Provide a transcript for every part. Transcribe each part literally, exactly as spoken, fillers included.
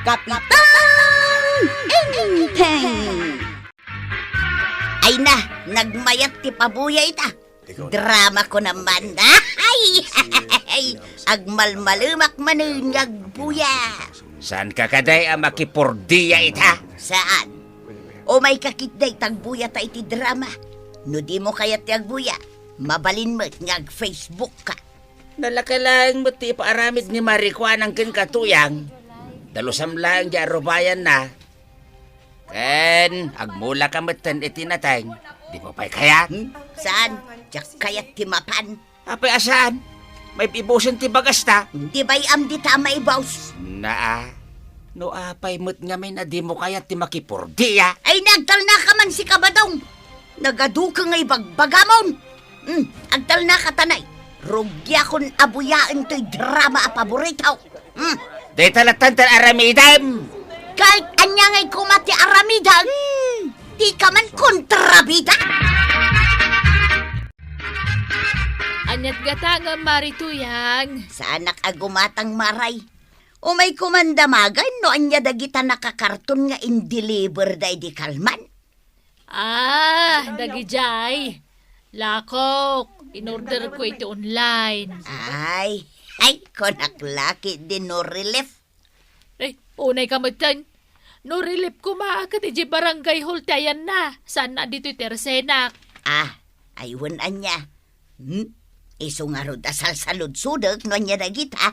Kapitan Enteng. Ay na, nagmayat ti pabuya ita. Drama ko naman. Ay, ay, agmalmalemak manen nga agbuya. Saan ka kadi a makipurdia ita? Saan? Umay ka ketdi ta agbuya ta iti drama. No dimo kayat ti agbuya, mabalin met nga ag-Facebook ka. Nalaka laeng met ti ipaaramid ni Marikuanang kenka, Tuyang. Dalusam laeng diay arubayanna. Ken agmula ka metten iti nateng, dimo pay kayat? Hmm? Saan? Diak kayat ti mapan. Apay a saan? Maib-ibusen ti bagasta. Di bay-am dita a maibus. Naa. No apay met ngamin a dimo kayat ti makipurdia? Ay, nagtalna ka man, sika, Badong. Nagaduka nga ibagbagamon. Hmm, agtalna ka tanay. Rugiakon a buyaen toy drama a paborito. Hmm. Dayta latta ti aramidem. Kahit ania ngay koma ti aramidem, hmm, di ka man kontrabida. Aniat gatangem, Mari Tuyang? Saanak a gumatang, Maray. Umay koman damagen no ania dagita nakakarton nga in-deliver daydi kalman. Ah, dagidiay. Lakok, in-order ko iti online. Ay, ay, kunak la ketdi no relief. Eh, unay ka metten. No relief koma ket idiay barangay hall ti ayanna, saan a ditoy ti arsenak. Ah, ay wen ania. Hmm? Isu ngarud a salsaludsodek no ania dagita.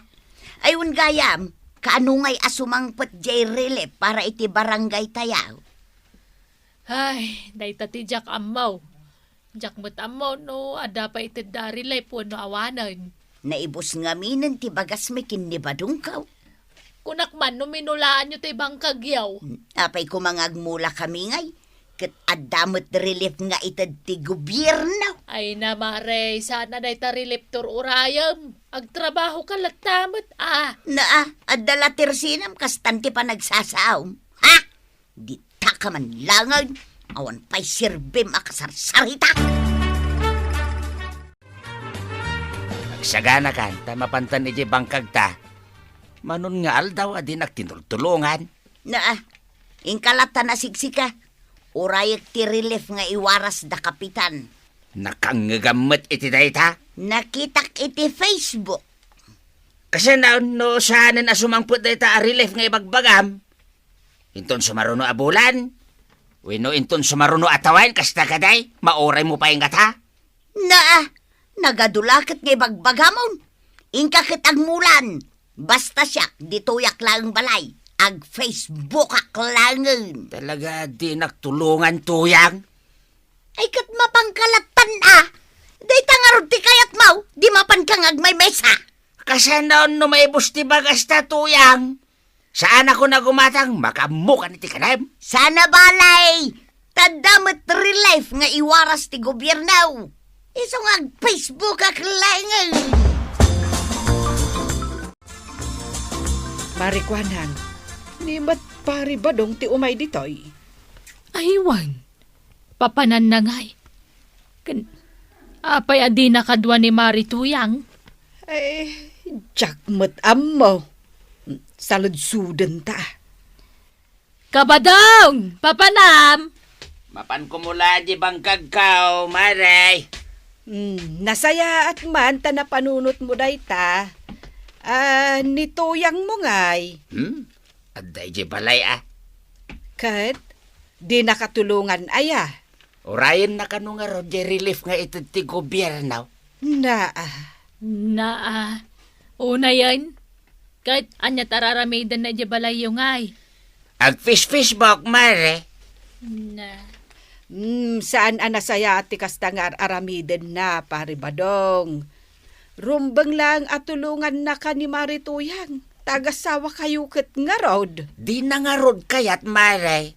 Ay wen gayam, kaano ngay a sumangpet diay relief para iti barangay tayo? Ay, dayta ti diak ammo. Diak met ammo no adda pay itedda a relief wenno awanen. Naibus ngaminen ti bagasmi ken ni Badongko. Kunak man no minulaanyo ti bangkagyo. Apay koma nga agmula kami ngay, ket adda met relief nga ited ti gobierno. Ay na, Mare, saan a dayta relief ti ur-urayem. Agtrabaho ka latta met, ah. Naa, adda la ti arsenam kastan ti panagsasaom. Ha? Dita ka man laengen, awan pay serbim a kasarsarita. Agsaganakan ta mapantan idiay bangkagta. Manon nga aldaw a dinak tinultulongan. Naa, inka latta a siksika. Urayek ti relief nga iwaras da Kapitan. Nakangngegam met iti dayta? Nakitak iti Facebook. Kasano no saanen a sumangpet dayta a relief nga ibagbagam? Inton sumaruno a bulan? Wenno inton sumaruno a tawen, kasta kadi? Mauraymo pay ngata? Naa, nagadu la ket nga ibagbagamon. Inka ket agmulan. Basta siak, ditoyak laeng balay. Ag-Facebookak laengen. Talaga, dinak tulongan, Tuyang. Ay, ket mapanka lattan a. Dayta ngarud ti kayatmo, di mapanka nga agmaymesa. Kasano no maibus ti bagasta, Tuyang? Saanakon a gumatang, makaammokan iti kanem. Sana balay, ta adda met relief nga iwaras ti gobierno. Isu nga ag-Facebookak laengen. Marikuanang, ni met Pari Badong ti umay ditoy? Ay, wen. Papananna ngay. Ken, apay a dina kadua ni Mari Tuyang? Eh, diak met ammo. Saludsoden ta. Kabadong! Papanam! Mapan kumula di bangkagko, Mare. Hmm, nasayaat man ta napanunotmo dayta. Ah, ni Tuyangmo ngay. Hmm? Adda idiay balay a. Ket, di nakatulongan aya? Urayenna kano ngarud diay relief nga ited ti gobierno? Naa. Naa. Unayen, ket ania ti ar-aramidenna idiay balayyo ngay? Ag-Face-Facebook, Mare. Na. Hmm, saan a nasayaat ti kasta nga ar-aramidenna, Pari Badong. Rumbeng laeng a tulongannaka ni Mari Tuyang. Ta agasawakayo ket ngarud. Dina ngarud kayat, Mare.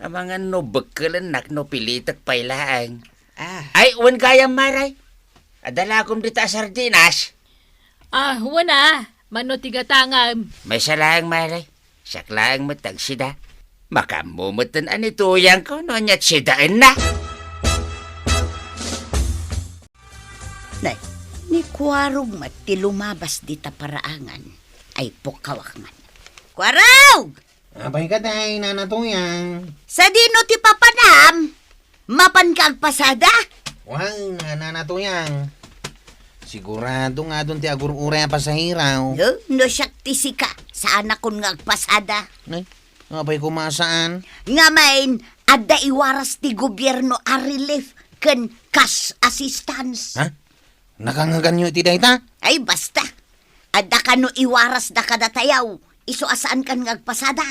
Amangan no bekkelennak no pilitek pay laeng. Ah. Ay, wen gayam, Mare. Adda la kom dita a sardinas? Ah, wen a. Mano ti gatangem? Maysa laeng, Mare. Siak laeng met ti agsida. Makaammo metten a ni Tuyangko no ania ti sidaenna. Nay, ni Kuarog met ti lumabas dita paraangan. Ay, pukkawak man. Kuarog! Apay kadi, Nana Tuyang? Sadino ti papanam? Mapanka agpasada? Wen, Nana Tuyang. Sigurado nga adun ti agur-uray a pasahero. No, no siak ti sika, saanakon nga agpasada. Ay, apay koma a saan? Ngamin, adda iwaras ti gobierno a relief ken cash assistance. Ha? Nakangeganyo iti dayta? Ay, basta. Adda kano iwarasda kadatayaw, isu a saankan nga agpasada.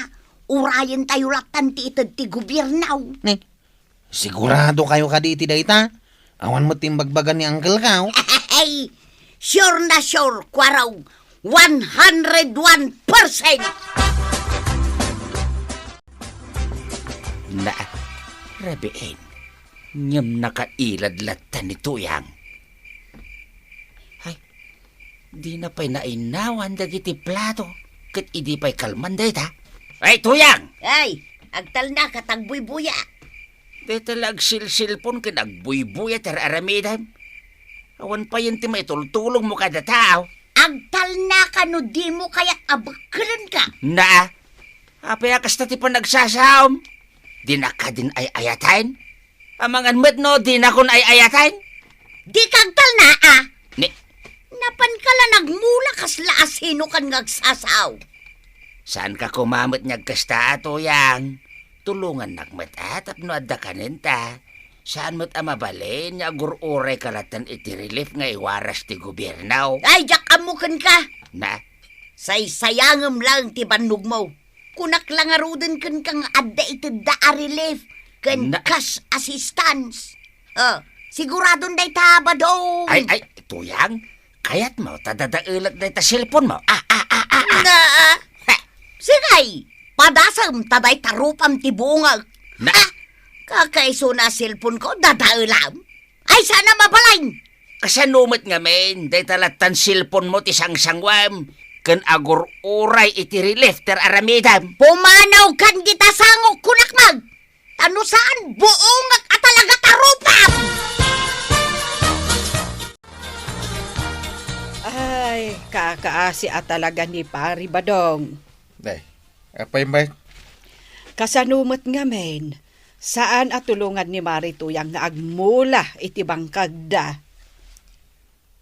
Urayentayo lattan ti ited ti gobierno. Ni, sigurado kayo kadi iti dayta? Awan met ti imbagbaga ni uncle ko. Ay, sure na sure, Kuarong. One hundred one percent! Na, rabiin. Ngem nakailad latta ni Tuyang. Ay, dina pay nainawan dagiti plato, ket idi pay kalman dayta. Ay, Tuyang! Ay, agtalna ket agbuybuya. Dayta la agsilsilpon ken agbuybuya ti ar-aramidem. Awan payen ti maitultulongmo kada tao. Agtalna ka no dimo kayat a bekkelenka. Na, apay a kasta ti panagsasaom? Dina kadin ay-ayaten? Amangan met no dinakon ay-ayaten? Di ka agtalna, a? Ni- Napanka la nagmula kasla asinokan nga agsasaom. Saanka koma met nga agkasta, Tuyang? Tulongannak met, a, tapno adda kanenta. Saan met a mabalin nga agur-urayka lattan iti relief nga iwaras ti gobierno. Ay, diak ammo kenka. Na? Saysayangem laeng ti bannogmo. Kunak la ngaruden kenka nga adda itedda a relief ken Na- cash assistance. Oh, siguradon dayta, Badong. Ay, ay, Tuyang, kayatmo ta dadaelek dayta cellphone mo? Ah, ah, ah, ah, ah. Na, ah. Ha. Sige, padasem ta dayta rupam ti bungek. Na- Ah, kakaisuna a cellphone ko, dadaelam. Ay, saan a mabalin? Kasano met ngamin, dayta lattan cellphone mo ti sangsanguem, ken agur-uray iti relief ti ar-aramidem. Pumanaw kan dita sangok, kunak met. Ta no saan, buongek a talaga ta rupam! Ay, kakaasi a talaga ni Pari Badong. Nay, apay met? Kasano met ngamin, saan a tulongan ni Mari Tuyang nga agmula iti bangkagda?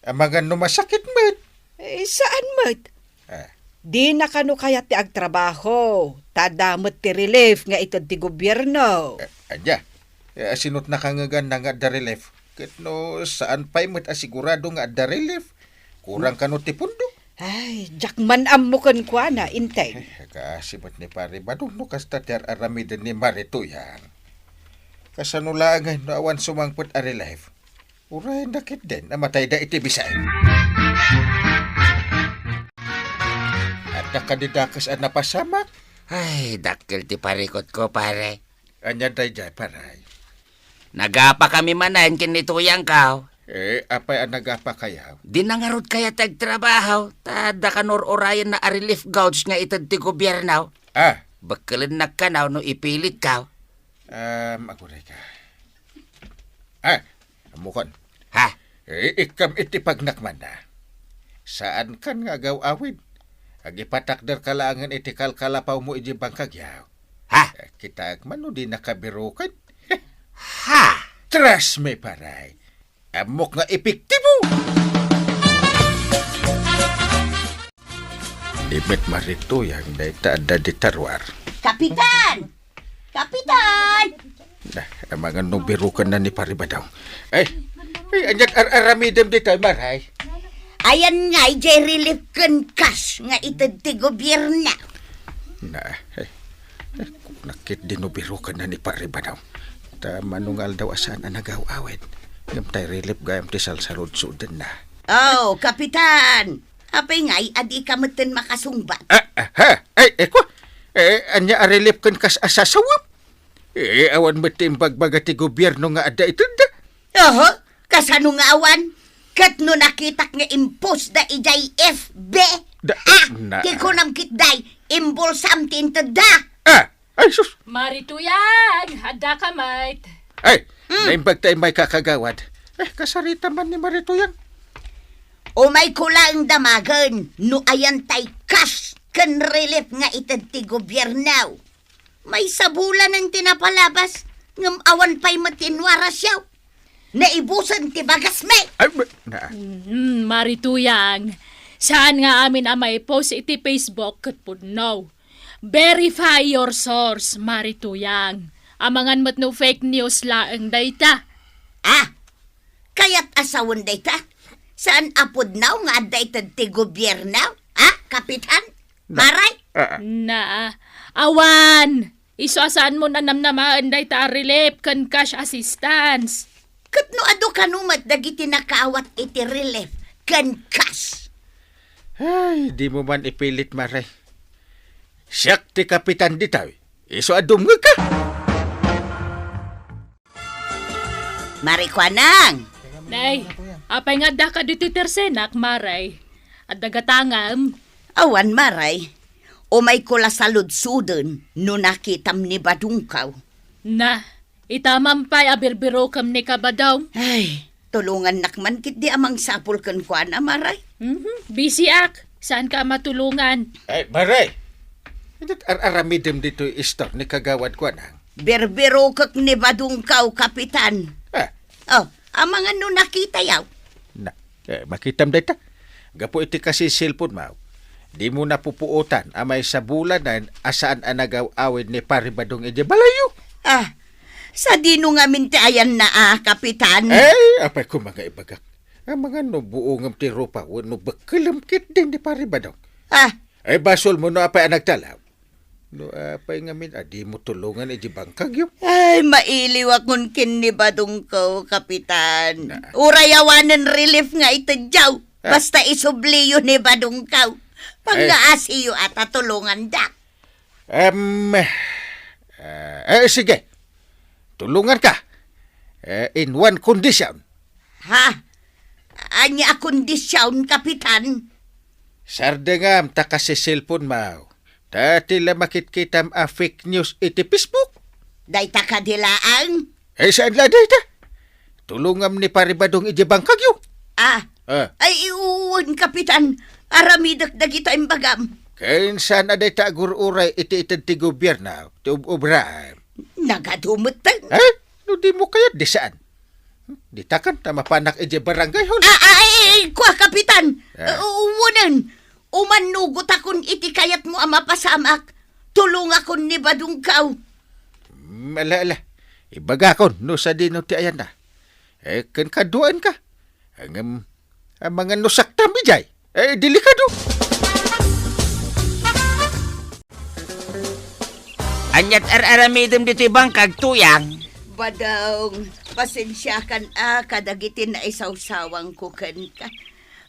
Amangan no masakit met. Eh, saan met? Ah. Dina kano kayat ti agtrabaho, ta adda met ti relief nga ited ti gobierno. Eh, ania? Eh, asino ti nakangeganna nga adda relief? Ket no saan pay met a sigurado nga adda relief, kurang kano ti pundo? Ay, diak man ammo kenkuana, Inteng. Eh, kaasi met ni Pari Badong no kasta ti ar-aramiden ni Mari Tuyang. Kasano laengen no awan sumangpet a relief? Uray nakitden a matayda iti bisan. Adda kadi dakes a napasamak? Ay, dakkel ti parikutko, pare. Ania daydiay, pare? Nagapakami manen ken ni Tuyangko. Eh, apay a nagapakayo? Dina ngarud kayat ti agtrabaho, ta adda kanur-urayenna a relief goods nga ited ti gobierno. Ah. Bekkelennak kano no ipilitko. Um, agurayka. Ah, ammokon. Ha? Eh, ikkam iti pagnakmanna. Saankan nga agaw-awid. Agipatakderka laengen iti kalkalapawmo idiay bangkagyo. Ha? Eh, kitaek man no dinaka biroken. Ha? Trust me, pare. Ammok nga epektibo! Ni met Mari Tuyang dayta adda di taruar. Kapitan! Kapitan! Na, amangan no birokenna ni Pari Badong. Ay, ay, aniat ar-aramidem ditoy, Maray? Ayan nga, idiay relief ken cash nga ited ti gobierno. Na, eh, eh, kunak ketdi no birokenna ni Pari Badong. Ta mano nga aldaw a saan a nagaw-awid. Ngem tay relief gayam ti salsaludsodenna. Oh, Kapitan! Apay ngay a dika metten makasungbat? Ah, ah, ha? Ay, eh, kwa? Eh, ania a relief ken cash a sasawem? Eh, awan met ti imbagbaga ti gobierno nga adda itedda. Oho, kasano nga awan? Ket no nakitak nga impostda idiay F B, Da-, ah, na- ti kunam ketdi, imbolsam ti intedda. Ah, ay, sus. Mari Tuyang, addaka met. Ay, naimbag tay may kakagawad. Eh, kasarita man ni Mari Tuyang. Umayko laeng damagen no ayan tay cash ken relief nga ited ti gobierno. Maysa bulanen ti napalabas, ngem awan pay met ti inuarasyo. Naibusen ti bagasmi! Ay, ma-, na. Mm, Mari Tuyang, saan nga amin a maipost iti Facebook ket pudno. Verify your source, Mari Tuyang. Amangan met no fake news laeng dayta. Ah, kayat a sawen dayta? Saan a pudno nga adda ited ti gobierno? Ah, Kapitan? Na. Maray? Ah, ah. Na, awan. Isu a saanmo a namnamaen dayta a relief ken cash assistance. Ket no adu kano met dagiti nakaawat iti relief ken cash? Ay, dimo man ipilit, Maray. Siak ti kapitan ditoy. Isu a dumngegka. Mari Kuanang! Nay, apay nga adda kadi ti tersenak, Maray? Adda gatangam? Awan, Maray. Umayko la saludsoden no nakitam ni Badongkaw. Na, ita man pay a birbirokem ni Kabadong. Ay, tulongannak man ketdi a mangsapul kenkuana, Maray. Mhm, bisiak. Saanka a matulongan. Ay, Maray! Idi't ar-aramidem ditoy istor ni Kagawad Kuanang. Birbirokek ni Badongkaw, Kapitan. Ah. Oh, amangan no nakitayo. Na, eh, makitam dayta. Gapu iti kasiselponmo, dimo napupuotan a maysa bulanen a saan a nagaw-awid ni Pari Badong idiay balayyo. Ah, sadino ngamin ti ayanna a, Kapitan? Eh, apay koma nga ibagak. Amangan no buongem ti rupa wenno bekkelem ketdi ni Pari Badong. Ah. Ay, basolmo no apay a nagtalaw. No apay ngamin a dimo tulongan iti bangkagyo? Ay, mailiwakon ken ni Badongkaw, Kapitan. Na. Uray awanen relief nga itedyo. Ah. Basta isubliyo ni Badongkaw. Ay. Pangngaasiyo a ta tulongandak. Em, eh, eh, sige. Tulonganka. Eh, in one condition. Ha? Ania a kondisyon, Kapitan? Sardengam ta kasiselponmo. Ta ti la makitkitam a fake news iti Facebook. Dayta kadi laeng? Eh, saan la dayta? Tulongam ni Pari Badong iti bangkagyo. Ah. Ah. Ay, wen, Kapitan. Aramidek dagita imbagam. Ken saan a dayta agur-uray iti ited ti gobierno, ti ub-ubraem. Nagadu metten. Eh? No dimo kayat, di saan. Ditakan ta mapanak iti barangay hall. Ah, ah, ay, ay, kua, Kapitan. Ah. Uh, wenen, umannugotakon iti kayatmo a mapasamak. Tulongakon ni Badongkaw. Mm, ala, ala. Ibagakon no sadino ti ayanna. Eh, ken kaduaenka. Ngem, amangan no saktam idiay. Eh, delikado. Ania't ar-aramidem ditoy bangkag, Tuyang? Badong, pasensiakan a kadagiti naisawsawangko kenka.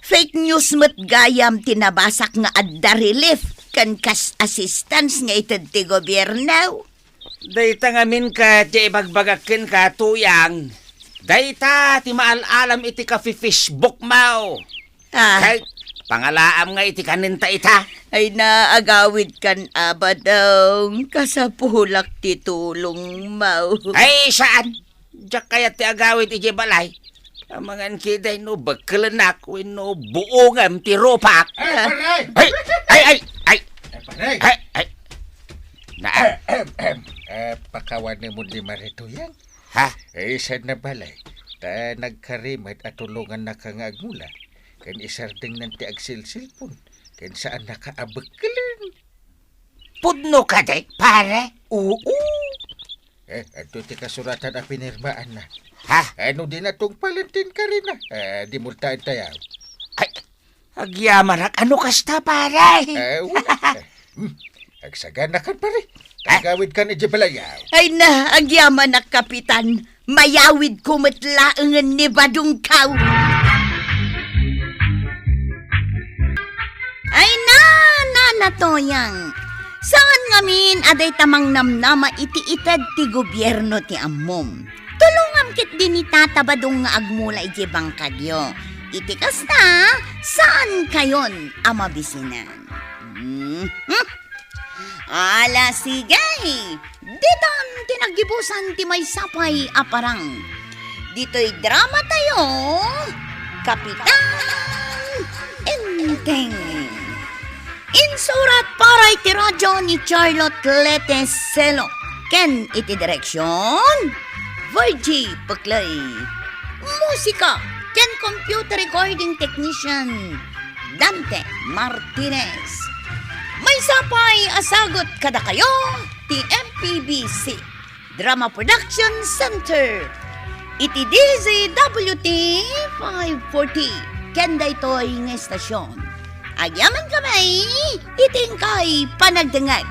Fake news met gayam ti nabasak nga adda relief ken cash assistance nga ited ti gobierno. Dayta ngamin ket ti ibagbagak kenka, Tuyang. Dayta ti maal-alam iti kafi-Facebook mo. Ah. Kay, pangalaam nga iti kanenta ita. Ay na, agawidkan a, Badong, kasapulak ti tulongmo. Ay, saan? Diak kayat ti agawid idiay balay. Amangan ketdi no bekkelennak wenno buongem ti rupak. Ay, pare! Ay, ay, ay, ay! Ay, pare! Ay, ay! Na, Ahem, ahem. Eh, pakawanemon ni Mari Tuyang. Ha? Eh, saan a balay? Ta nagkari met a tulongannaka nga agmula. Ken isardengnan ti agselselpon. Ken saannaka a bekkelen. Pudno kadi, pare? Oo. Eh, adtoy ti kasuratan a pinirmaanna. Ha? Eh, no di natungpalen ti inkarina, eh, di multaentayo. Ay, agyamanak, ano kasta, pare? Eh, wala. Eh, hmm. Agsaganakan, pare. Eh? Agawidkan iti balayaw. Ay na, agyamanak, Kapitan. Mayawidko met laengen ni Badongkaw. Ay na, Nana Toyang. Saan ngamin a dayta mangnamnama iti ited ti gobierno ti ammom? Tulongam ketdi ni Tata Badong nga agmula idiay bangkagyo. Iti kasta, saankayon a mabisinan. Mhm. Ala, sige. Ditan ti naggibusan ti maysa pay a parang. Ditoy dramatayo, Kapitan Enteng. Insurat para iti radio ni Charlotte Lete Selo, ken iti direksion, Virgie Puclay. Musika ken computer recording technician, Dante Martinez. Maysa pay a sagut kadakayo ti M P B C Drama Production Center iti D Z W T five forty ken daytoy nga estasion. Agyaman kami iti inkay panagdengngeg.